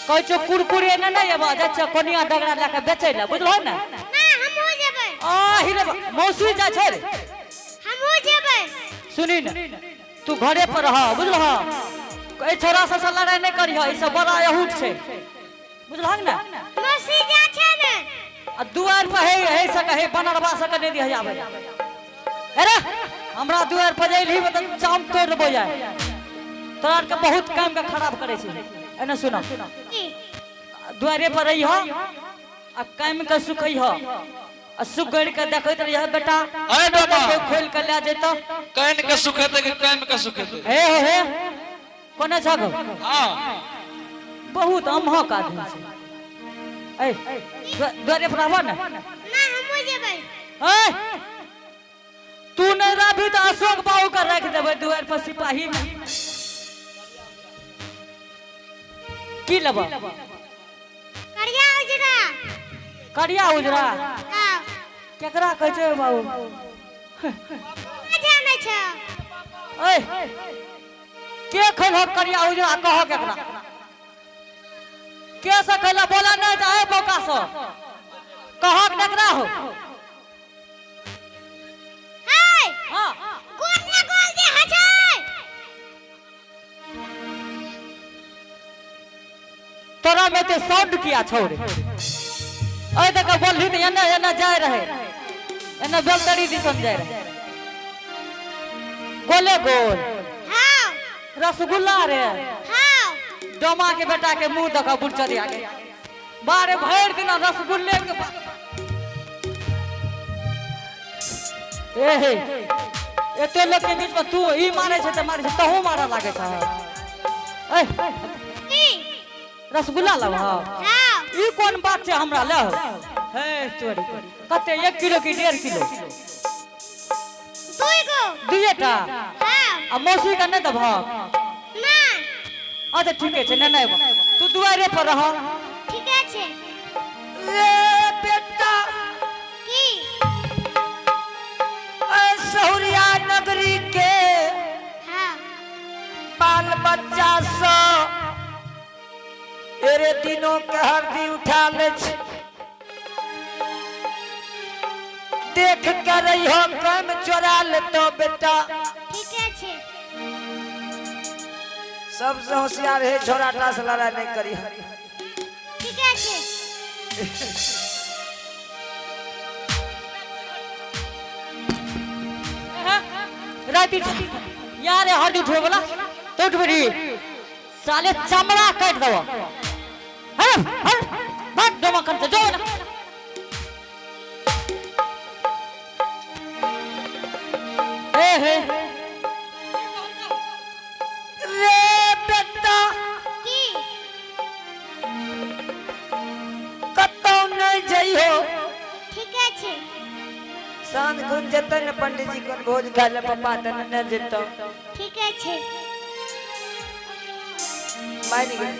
कहै छौ कुरकुरे ने नहि एबह, जाइ छियौ कोनिया डगरा लए कऽ बेचै लए, बुझलहो ने? ना, हमहूँ जेबै। आ ही रे मौसी जाइ छै रे। हमहूँ जेबै। सुनी ने, तू घरे पर रह, बुझलहो? एहि छोरा सबसँ लड़ाइ नहि करिह, ई सब बड़ा अहूट छै, बुझलहक ने? मौसी जा छै ने। आ दुआरि पर हे हे सके हे बनरबा सके नहि दिह आबै। अरे हमरा दुआरि पर जैलही में तऽ चाम तोड़ देबो जाय। तोरा आरके बहुत काम के खराब करै छै। एने सुनो, की? दुआरे पर रहिह आ काम के सुखैह आ सुगड़ के देखैत रहिह बेटा। अरे बाबा। कोई खोल के ले जैतो। कान के सुखेते कि कान के सुखेते? हे हे हे कोने छग? हाँ। बहुत अमहक आदमी छै। ए दुआरे पर रहबह ने? ना, हमहूँ जेबै। ए तू नहीं रहबी तऽ अशोक बाबू के राखि देबै दुआरि पर सिपाही में। की लेबह? करिया उजरा। करिया उजरा? हाँ। केकरा कहै छै बाबू? नहि जानै छौ। ए के खैलहक करिया उजरा, कह केकरा के से खैला? बोला नहीं चाहे बौका से कहक केकरा हो। हे। हाँ। गोले गोल जे होइ छै। तोरा में ते साउंड किया छौ रे? ऐ देख बोलही ने, एने एने जाय रहे, एने बेलतरी दिसन जाय रहे। गोले गोल। हाँ। रसगुल्ला रे। हाँ। डोमा के बेटा के मुंह देख बुढ़चरिया के, बारे भरि दिना रसगुल्ले के। ए हे, एते लोग के बीच में तू ई मारे छै त मारे छै, तहू मारे लागे छै। ए की? रसगुल्ला लेबह? हाँ। ई कोन बात छै, हमरा ले हे चोरी। कते, 1 किलो की 1.5 किलो? दुई गो। दुइएटा? हाँ। आ मौसी के नहि देबह? ना। अच्छा ठीके छै, नहि नहि तू दुआरे पर रह। ठीके छै। रे बेटा। की? सहुरिया नगरी के हाँ बाल बच्चा सब एरे दिनों के हरदी उठा ले छै। देख के रहियो, कम चोरा लेतो बेटा। ठीके छै। सबसे होशियार है छोरा टा से लड़ाई नहीं करी। ठीके छै। राति यार हरदी उठबै वाला तो उठबै री, साले चमड़ा काटि देबो। हट हट भाग डोमा कन से जो ना। हे हे रे बेटा। की? कतौ नहीं जइहो। ठीके छै। साँझ खुन जेतै ने पंडित जी कोन भोज खाय ले, पप्पा तऽ ने जेतौ। ठीके छै। मानि गेल।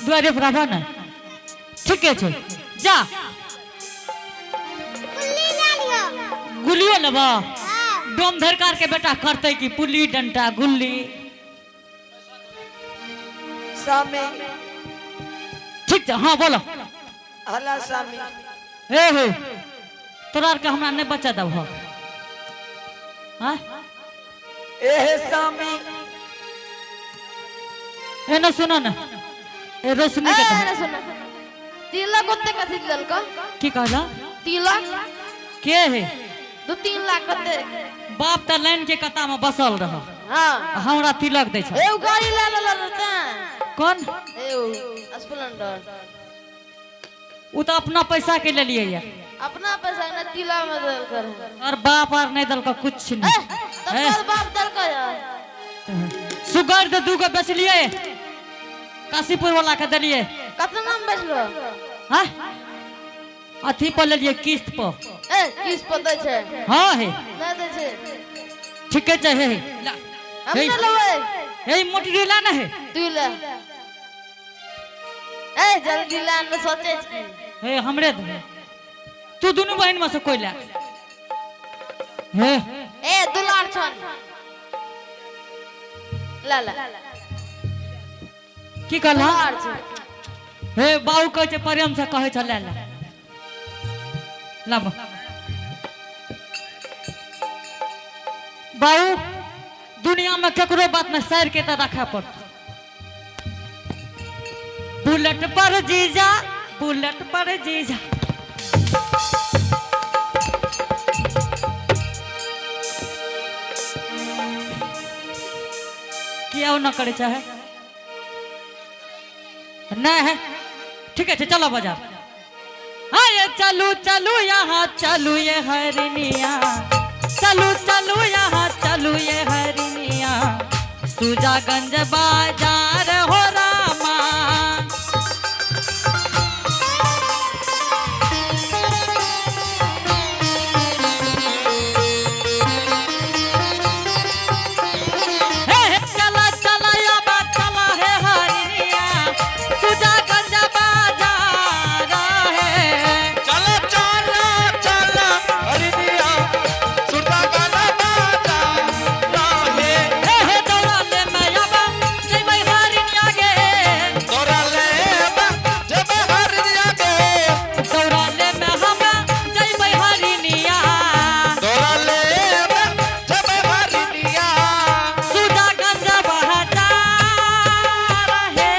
दुआरे पर रहबह ने? ठीके छै, जा। गुल्ली ला लियो। गुल्लियो लेबह? हाँ। डोम धरकार के बेटा करतै कि पुल्ली डंटा गुल्ली? स्वामी। ठीक छै, हाँ बोलो। हला स्वामी। हे हे, तोरा आरके हमरा नहि बचा देबह? हाँ। एहे स्वामी। एने सुनो ने, ए रोशनी के ए, सुन, तिलक ओते कथी देलको? की कहला? तिलक। के है? 2-3 लाख कते। बाप तऽ लाइन के कता में बसल रह। हाँ। हमरा तिलक दै छै। ए उ गाड़ी ला ला ला। कौन? ए उ स्प्लेंडर। उ तऽ अपना पैसा के लेलिए ये। अपना पैसा ने, तिलक में देल कर। और बाप आर नहीं देलको कुछ ए नहीं। तब तोर बाप देलको यार। सुगर दे दूगो बेचलिए, काशीपुर वाला के देलिए। कतना में बेचलो? हाँ, अथी पर लेलिए, किस्त पर। ए किस पर दै छै? हाँ हे। नहीं दै छै। ठीके छै, हे हे ला। हम हे। न लेबै। हे मोटरी ला ना हे। तू ले, ए जल्दी ला न, सोचे छी। हे हमरे दे, तू दुनू बहन में से कोई ला हे। ए दुलार छन, ला ला। की कहला? दुलार छै। हे बाबू कहै छै प्रेम से कहै छ ले ले लाब। बाबू दुनिया में केकरो बात में सर के त रखे पड़त। बुलेट पर जीजा, बुलेट पर जीजा। किया न करे चाहे नहीं है, ठीक है चलो बाजार। अरे चलू चलू यहाँ चलू ये हरनिया, चलू चलू यहाँ चलू ये हरनिया, सुजागंज बाजार हो रामा। हे हे चला चला या चला हे हरनिया, सुजागंज बाजार है। चला चला चला हरिनिया सुरता गाना बाजा राहे। हे हे दौड़ा ले मैया जय हरनिया गे। तोरा ले बा जब हरिनिया के। दौड़ा ले मैं हम जय हरनिया। तोरा ले बा जब हरिनिया। सुजागंज बाजार है,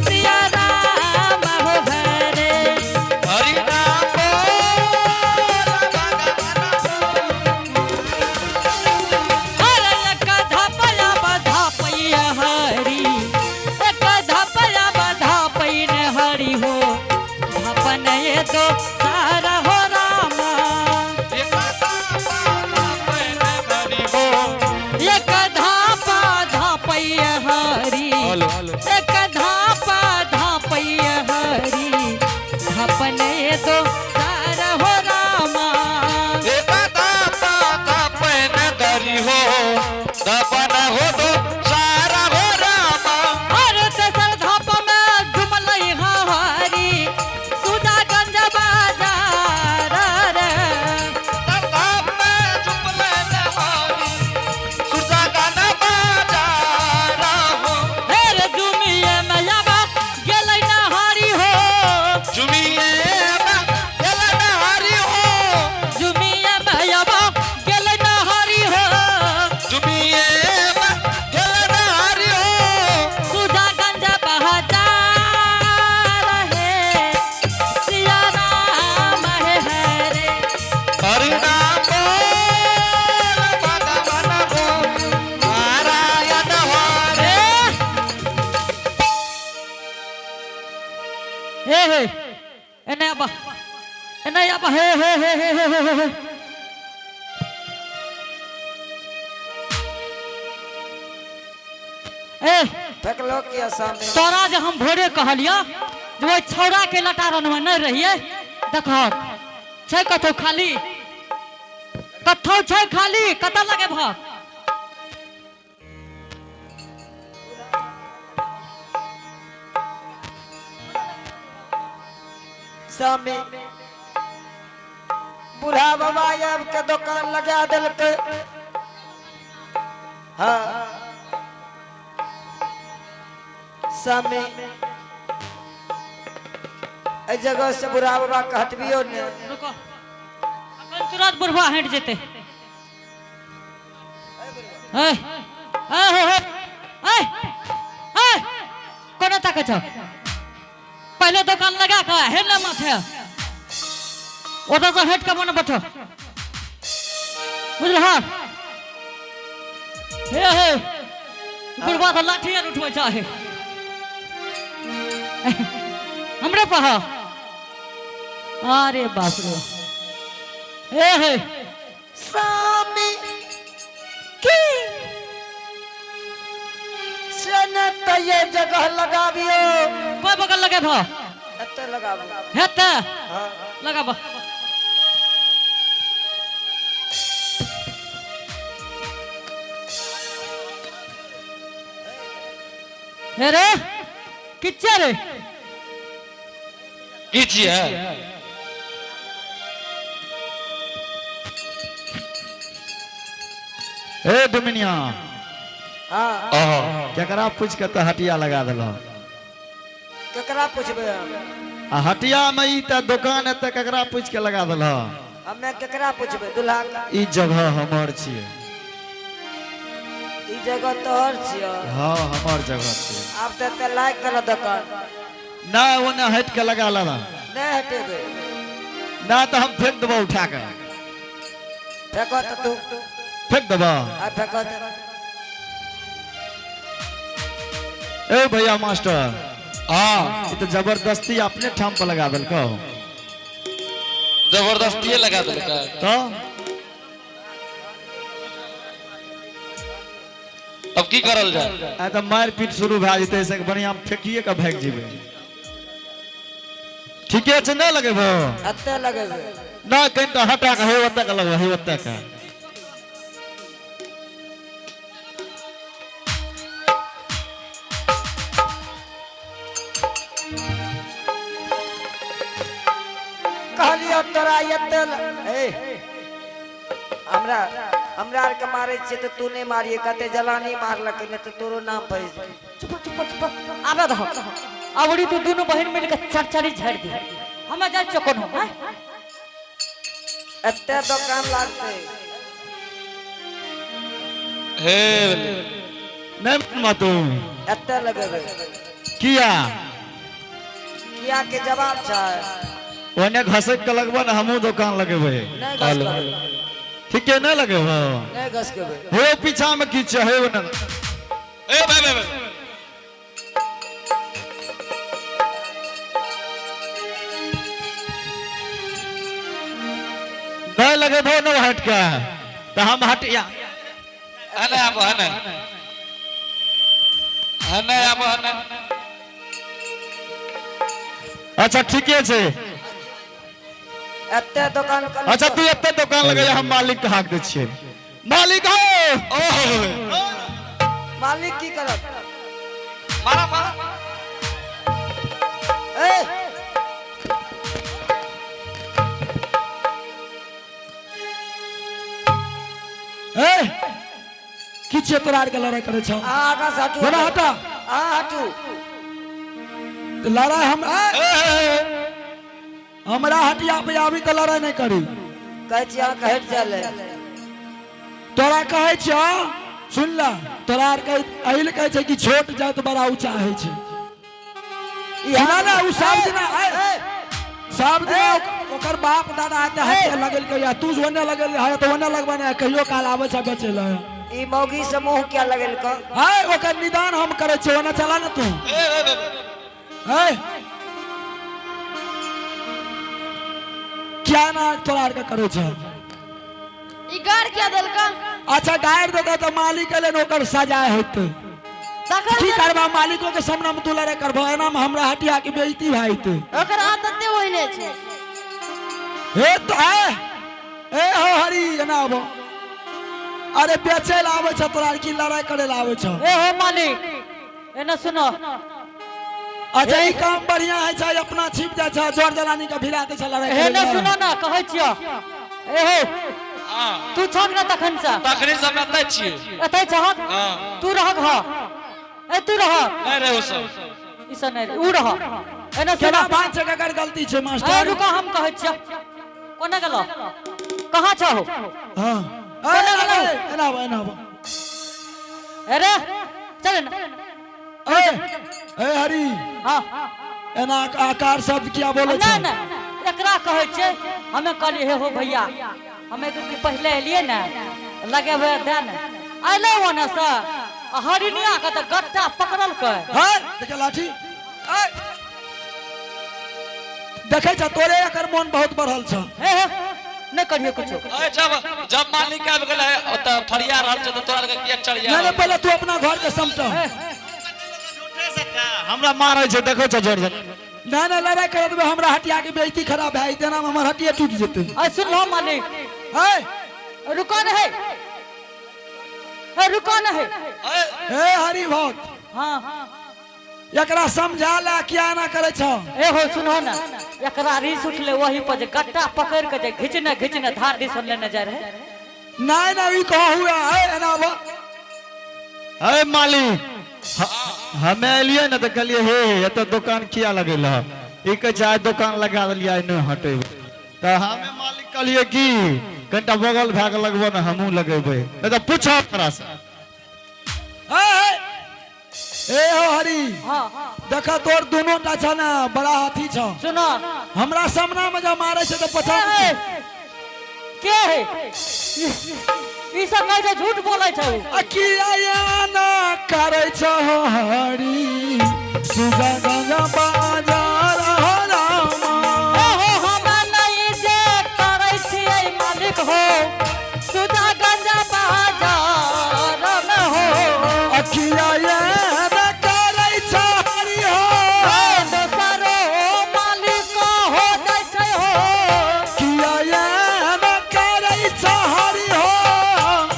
सिया राम हो हरे। हरि नाम बोल भगवान हर एक धपया बधापैया हरि, एक धपया बधापैन हरि हो, धपन ये तो सारा हो रामा। एक धापा हरि हो। एक धापा धापैया हरि, हेलो हेलो। एक धापा धापैया हरि, धपन ये तो सारा हो रामा। एक धापा धापन हरि हो, धापन हो तो सारा हो रामा। हर तेसर धाप में झुमलई हरी, सुजागंज बाजार रे। धाप में झुमले हरि, सुरता गाना बाजा हो। हेर झुमिए मैयाबा गेलै नहारी हो। झुमिए गेलै नहारी हो। झुमिए मैयाबा गेलै नहारी हो। झुमिए गेलै नहारी हो। सुजागंज बाजार है, सिया राम है हरे। हरि नाम बोल भगवान बोल नारायण हरे। हे हे एने आबा, एने आबा, हे हे हे हे हे हे हे। ए फेंकलो किया सामने। तोरा जे हम भोरे कहलियो जे ओहि छौड़ा के लटारन में नहीं रहिए, देखहक छै कतौ खाली, कतौ छै खाली, कतऽ लगे भक? स्वामी बूढ़ा बाबा आब के दुकान लगा देलकै। हाँ स्वामी एहि जगह से बूढ़ा बाबा के हटबियो ने। रुको, अखन तुरंत बुढ़वा हटि जेतै। ए ए हे हे ए ए कोना ताकै छौ? पहिले दोकान लगा के हेल माथे ओतऽ से हटि के मन बैठो, बुझलह? हे हे बुढ़वा तऽ लाठी आर उठबै चाहे हमरे पर। अरे बाप रे, हे हे स्वामी की से न तऽ ये जगह लगाबियो। कोई बगल लगे भ? एतऽ लगाबू। हेतै? हाँ। लगाब। हे रे किच्चे रे। की छियै? ए डोमिनिया। हाँ। केकरा पूछ के तऽ हटिया लगा देलह? केकरा पूछबै हम? आ हटिया में ई तऽ दुकान है, तऽ केकरा पूछ के लगा देलह? हमे केकरा पूछबै दुल्हा? ई जगह हमर छियै। ई जगह तोहर छियौ? हाँ, हमर जगह छियै। आब तऽ एते लायक गेल दुकान। नहि, ओने हटि के लगा लेना। नहि हटेबै। नहि तऽ हम फेंक देबौ उठा के। फेको तऽ तू। फेंक देबौ। आ फेको तऽ। ए भैया मास्टर। हाँ। ई तऽ जबरदस्ती अपने ठाम पर लगा देलकौ। जबरदस्ती लगा देलकै। तऽ अब की करल जाए? आ तऽ मारि पीट शुरू भए जेतै, से बढ़िआँ हम फेकिए के भागि जेबै। ठीके छै, नहि लगेबो? एते लगेबै। नहि, कनि तऽ हटा के हे ओतऽ के लगबो, हे ओतऽ के। कहलियौ तोरा एते ए हमरा हमरा आर के मारै छियै तऽ तू नहि मारिए। कते जलानी मारलकै, नहि तऽ तोरो नाम पड़ि जेतै। चुप चुप चुप, आबे दहो। अबरी तू दुनू बहिन मिल के चरचरी झाड़ि दी। हमे जाइ छियो कोनो हैं? एते दोकान लागतै। हे। नहि मानबह तू? एते लगेबै। किया? किया के जवाब छै। ओने घसकि के लगबो ने, हमहूँ दोकान लगेबै। नहि घसकबै। ठीके, नहि लगेबो? नहि घसकेबै। हे पीछा में की छै, हे ओने। ए भाई भाई भाई। नहि लगेबो ने हट के तऽ हम हटिया हने आबो, हने हने आबो, हने। अच्छा, ठीके छै। एते दोकान कर। अच्छा, तू एते दोकान लगै, हम मालिक के हाक दै छियै। मालिक हो। ओहो। मालिक की करत? मारा मारा। ए। ए, की छियै तोरा आरके लड़ाई करै छौ? अहाँ आगाँ से हटू। बोला, हटा। अहाँ हटू। तऽ लड़ाई हम हमरा हटिया पे आबी तऽ लड़ाई नहि करी। कहै छी अहाँके हटि जाय ले। तोरा कहै छियौ, सुन ल, तोरा आरके एहि लए कहै छै कि छोट जात बड़ा ऊँचा होइ छै। सुना ने, उ सब दिना ए, सब दिना ओकर बाप दादा आते हटिया लगेलकै या तू ओने लगेल है तऽ ओने लगबा नहि, कहियो काल आबै छै बेचै लए। ई मौगी से मुँह किया लगेलको? है, ओकर निदान हम करै छियै, ओने चला ने तू। ए ए, ए, है, क्या ना तोरा आरके करै छै? ई गार क्या देलका? अच्छा, गारि देतै तऽ मालिक एलै ने, ओकर सजाय हेतै। तखन की करबा, मालिको के सामने में तू लड़ाई करबो, एना में हमरा हटिया के बेइज्जती भए जेतै। ओकर आदते ओहने छै। हे तो ए ए हो हरी, एना आबो। अरे, बेचै लए आबै छ तोरा आर की लड़ाई करे लए आबै छ? ए हो मालिक, एना सुनो। अच्छा, ई काम बढ़िया है छै, अपना छिप जाइ छै, जोर जलानी के भिड़ा दै छै लड़ाई हे करे ना लए। सुनो ना, कहै छियो। ए हो। हाँ। तू छक ना तखन से? तखनी से हम एतै छियै। एतै छहक? हाँ। तू रहक ह, ए तू रह। नहि रहू सब। ई सब नहि, ऊ रह। एना केना सुनो। बात छै, ककर गलती छै ए मास्टर? रुको, हम कहै छियो। कोना गेलो, कहाँ छहो? हाँ, ए, कोना गेलौ? एना आबो, एना आबो। अरे चल ना। ए ए हरी। हाँ। एना आकार शब्द किया बोले ना छै? ना, एकरा कहै छै, हमे कहलियै, हे हो भैया, हमे एक दिन पहिले एलियै ने, लगेबै दे ने, अयलै ओने से आ हरिनिया के तऽ गट्टा पकड़लकै। है, देखे लाठी। ए, देखै छ तोरे एकर मोन बहुत बढ़ल छ। हे हे, नहि करियो कुछो। ए, जब जब मालिक आबि गेलै ओतऽ फरिया रहल छै तऽ तोरा आरके किया चढ़िया? नहीं नहीं, पहले तू अपना घर के समटा। हमरा मारै छै, देखो छै जोर जोर। नहीं नहीं, लड़ाई कर देबै, हमरा हटिया के बेइज्जती खराब भए जेतै, एना में हमर हटिया टूटि जेतै। आ सुन लो मालिक। है। रुको नहीं, ए रुको नहीं। ए, ए हरि भक्त। हाँ। एकरा समझा ले, किया एना करै छ? ए हो, सुनो ना, एकरा रीस उठले वही पर जे गट्टा पकड़ के जे घिचने घिचने धार दिसन लेने जाय रहे। नहीं नहीं, ई कहो हुआ है, एना आबो। अरे मालिक, हमे एलियै ने तऽ कहलियै हे एतऽ दोकान किया लगेल हँ? ई कहै छै आइ दोकान लगा देलियै, आइ नहि हटेबै। तऽ हमे मालिक कहलियै कि कनिटा बगल भए कऽ लगबो ने, हमहूँ लगेबै। नहि तऽ पूछऽ तोरासँ। ए, ए हो हरी, हाँ। देखा तोर दोनों टा छ ने बड़ा हाथी छ। सुनो। हमरा सामना में जब मारे छै तऽ पछा। ए, के है ई सब? कहै छै झूठ बोलै छै उ। आ किया ना करै छ हो हरी सुजा गंगा बाजार हो रामा। ए हो, हम नहीं जे करै छियै मालिक हो सुजागंज बाजार में हो। अखिया ना करै छ हरी हो। ए, दोसरो मालिक हो जाइ छै हो। किया ना करै छ हरी हो।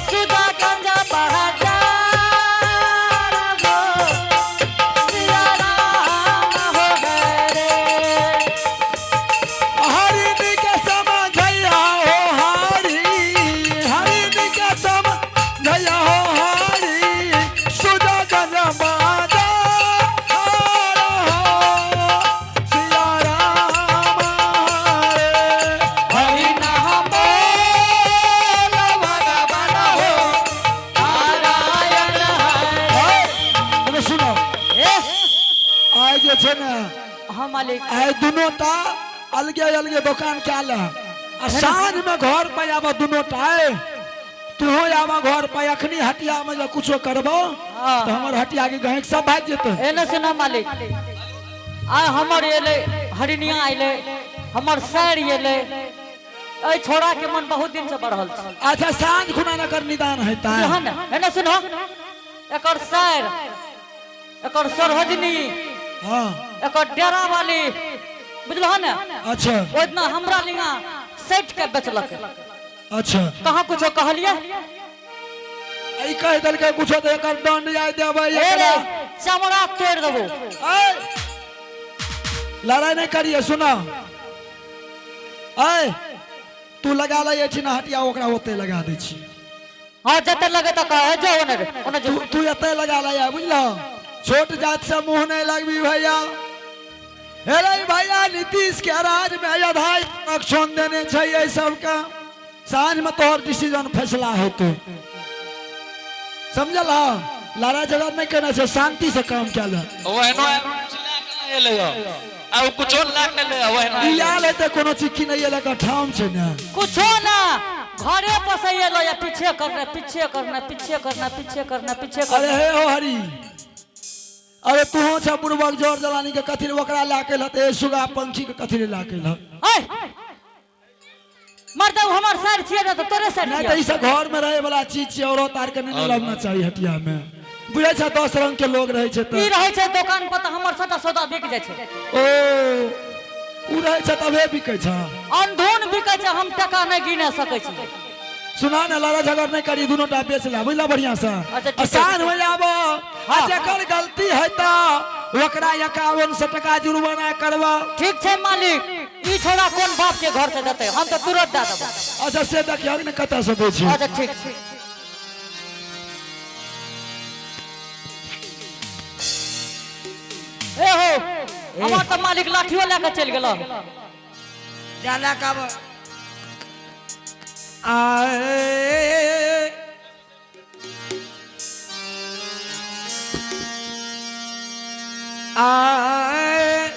सुजागंज बाजार हो, सिया राम हो गए रे। हरिणी के समझैया हो हरी, हरिणी के समझैया हो हरी सुजा गंज बाजार हो सिया राम हरे। हरि नाम बोल भगवान हो नारायण हरे। अरे सुनो। ए, आइ जे छै ने, हाँ मालिक। आइ दुनू टा अलगे अलगे दोकान कए ले आ साँझ में घर पर आबऽ दुनू टा। ए, तूहो आबऽ घर पर। अखनी हटिया में जे कुछो करबो हाँ। तऽ हमर हटिया के गहिक सब भागि जेतै। एने सुना मालिक, आ हमर एलै हरिनिया अयलै, हमर सैर एलै। एहि छोड़ा के मन बहुत दिन से बढ़ल छै। अच्छा, साँझ खुना न कर निदान हेतै। बुझलहन ने? एने सुनो, एकर सैर, एकर सरहोजनी, एकर डेरा वाली, बुझलहन ने? अच्छा। ओहि दिना हमरा लिंगा सैठ के बेचलक। अच्छा। कहाँ कुछो कहलियै? ई कहि देलकै कुछो तऽ एकर दंड आइ देबै। ए रे, एकरा। चमड़ा तोड़ि देबो। ऐ, लड़ाई नहीं करिए, सुना। ऐ तू लगा ले एठिना हटिया, ओकरा ओते लगा दै छी। हाँ, जते लगे तऽ कह जो ओने रे, ओने जो। तू एते लगा ले, बुझल? छोट जात से मुंह नहीं लगबी भैया। हे रे भैया, नीतीश के राज में आधा आरक्षण देने छै एहि सबके। साँझ में तोहर डिसीजन फैसला हेतै, समझल? लड़ाई झगड़ा नहीं करना छै, शांति से काम कयल। ओहनो कुछ लए के नहि एलै हँ। आ ओ कुछो लए के नहि एलै हँ, ओहनो ई एलै। आयल हेतै कोनो चीज किनै लए कऽ ठाम छै ने। कुछो ना, घरे पर से एलो या पीछे करने, पीछे करने, पीछे करने, पीछे करने, पीछे अरे करने। हे हो हरी, अरे तूहो छ बुड़बक, जोर जलानी के कथी ले ओकरा लए के लते, सुगा पंखी के कथी ले लए के लह? ऐ मर्द, हमर सर छियै ने तऽ तोरे सर नहीं छियै। तऽ ई सब घर में रहे वाला चीज छियै, औरत आर के नहीं लबना चाहिए हटिया में। बुझै छ, 10 रंग के लोग रहै छै। ई तऽ रहै छै दोकान पर तऽ हमर सबटा सौदा बिक जाइ छै। ओ उ रहै छै तबे बिकै छै। अंधून बिकै छै, हम टका नहि गिने सकै छी। सुना ने, लड़ा झगड़ नहीं करी, दोनों टा बेच ला, बुझला? बढ़िया से। अच्छा, ठीक आ छै। साँझ हो जाबो आ जेकर गलती है तऽ ओकरा 5100 टका जुर्माना करबा। ठीक छै मालिक। ई छोड़ा कोन बाप के घर से देतै? हम तऽ तुरंत दए देबै। अच्छा, से देखियौ ने कतऽ से दै छी। अच्छा, ठीक छै। ए हो, हमर तऽ मालिक लाठियो लए कऽ चलि गेल। जाला कब आए आए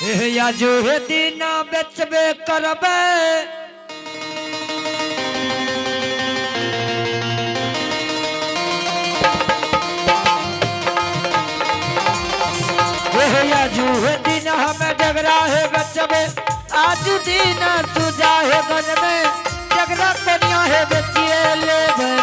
हे या जो हे दीना बेचबे करबे। हे या जो हे दिन हमें झगड़ा है बचबे, आज दिन तू जाहे गन में झगड़ा कनिया है बेचिए लेबे।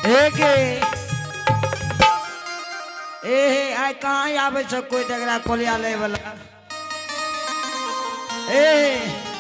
हे गे ए हे आइ कहाँ आबै छ कोई तकरा कोलिया लै वाला ए हे।